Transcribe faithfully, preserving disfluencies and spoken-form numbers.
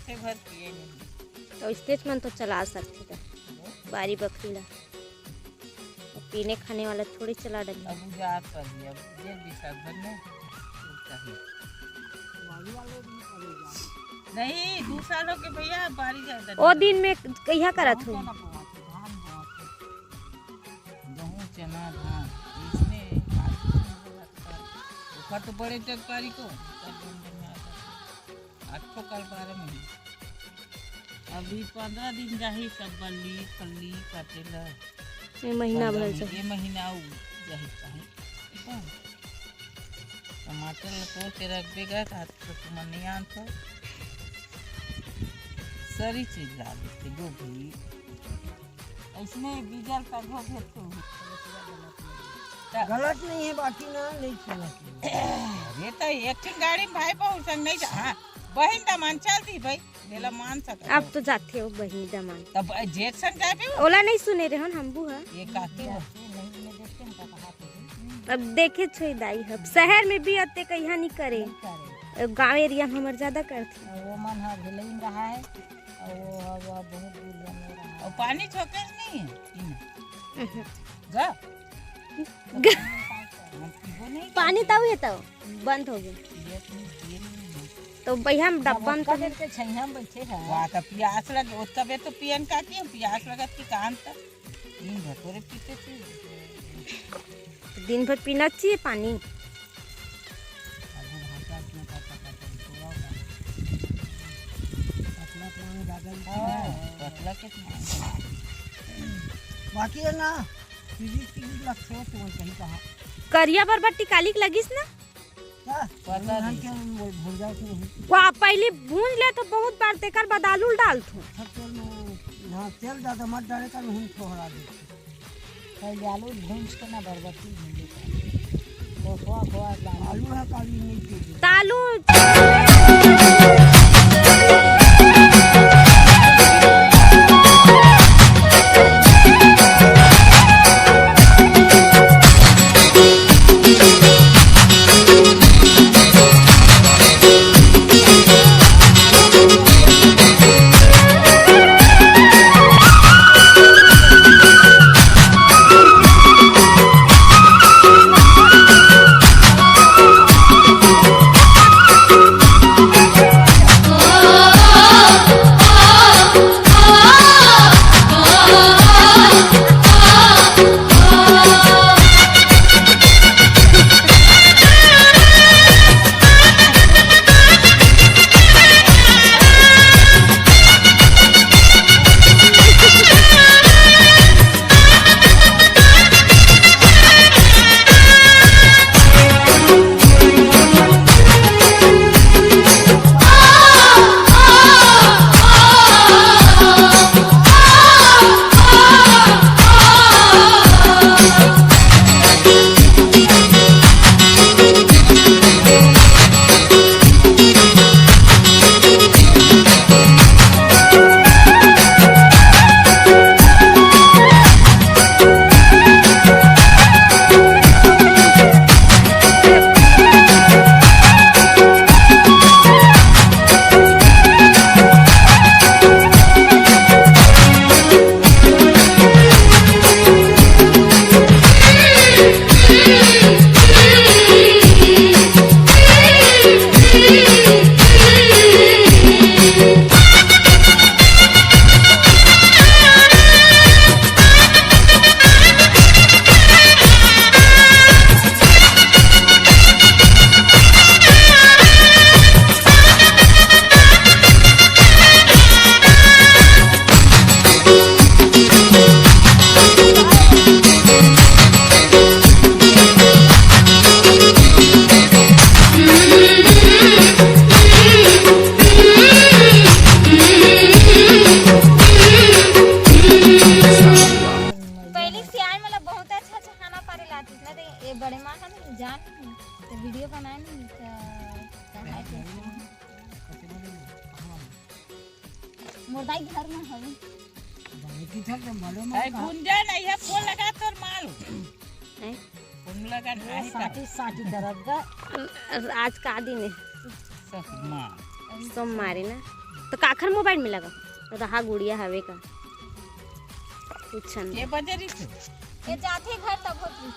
से भर पिए नहीं। तो स्टेच मन तो चला सकथे त बारी बखरी ला। अब पीने खाने वाला थोड़ी चला डली। अब उजार कर दिया, अब जेल भी साल भर में चाहिए। नहीं, दू साल हो के भैया, बारी ज्यादा ओ नहीं। दिन में कहिया करत हो? ना बोआथे, धान बोआथे। गहूँ, चना, धान, इसमें ओकर तो बड़े जग पारी को, ओकर जन जन में आता। आठ ठो कल बारह महीना। अभी पंद्रह दिन जाही सब बल्ली, फल्ली काटे ला। ये महीना भर पंद्रह से। ये महीना अउ जाही चाही। टमाटर ला तोड़ के रख देगा, तो आज तो तुमन नहीं आन तो। सरी चीज ला देते, गोभी। इसमें डीजल का घो घेर के हुई। गलत नहीं है, बाकी ना, नहीं चला। अरे, तो एक ठिन गाड़ी में भाई बहू संग नहीं जा। हाँ, बहिन दमान चल दी भाई, मेला मान सकत अब हो। तो जाथे हो बहिनी दमान। तब जेठ संग जाबे हो। ओला नहीं सुने रहे हन, हम बू हा। ये काकी हो। अब देखे छोई दाई हब। शहर में भी अते कहिया नहीं करे। नहीं करे। गाँव एरिया में हमर ज्यादा करथे। वो मन ह भिलई में रहा है, और वो ह, वो ह बहुत दूर में रहा है। और पानी छोके नहीं है। हम्म। जा। ग- हम पीबो नहीं पानी करते। तब ये तो बंद हो गया। ये अपनी जेल में है। तो भैया हम जब डब्बा में ओतका तो देर के छैया में बैठे हैं। वाह, तो प्यास लगे, ओतका बेर तो पियन का की, प्यास लगत की काम तो दिन भर तोरे पीते थे। दिन भर पीना चाहिए पानी। आगू भाषा अपने पापा का तो थोड़ा होगा। पतला तो हमें ज्यादा ही हाँ, है। पतला कितना? बाकी है ना, सीरीज की भी लग छोड़ तुम कहीं कहा। करिया बरबट्टी काली के लगिस ना? क्या? पता धान नहीं। के वो भूंजा के नहीं। वाह, पहली भूंज ले तो बहुत बार तेकर बाद आलू डाल थो। अच्छा, तेल में, हाँ, तेल ज्यादा मत डाले, कर हम थोड़ा दे। पहले आलू भूंज के ना बरबट्टी भूंजे कर। वो खोआ, खोआ डाल। आलू है, काली नहीं चाहिए। तालू। पहली सियान मतलब बहुत अच्छा अच्छा खाना पारे लातीस ना, तो ये बड़े माँ का नहीं जान नहीं, तो वीडियो बनाए नहीं, तो कहाँ है कैसे? मोर दाई घर में हवे। भाई की छक दे, बड़े माँ भाई का। गुंजा नहीं है, फोन लगा तोर माल। हैं? फोन लगा वो नहीं साटी, साटी करब गा। आज का दिन है? ससुर माँ। सोमवारी ना। तो काखर मोबाइल में लगा? रहा गुड़िया हवे का? कुछ नहीं। ये बजे रही। ये जाथे घर तब होती।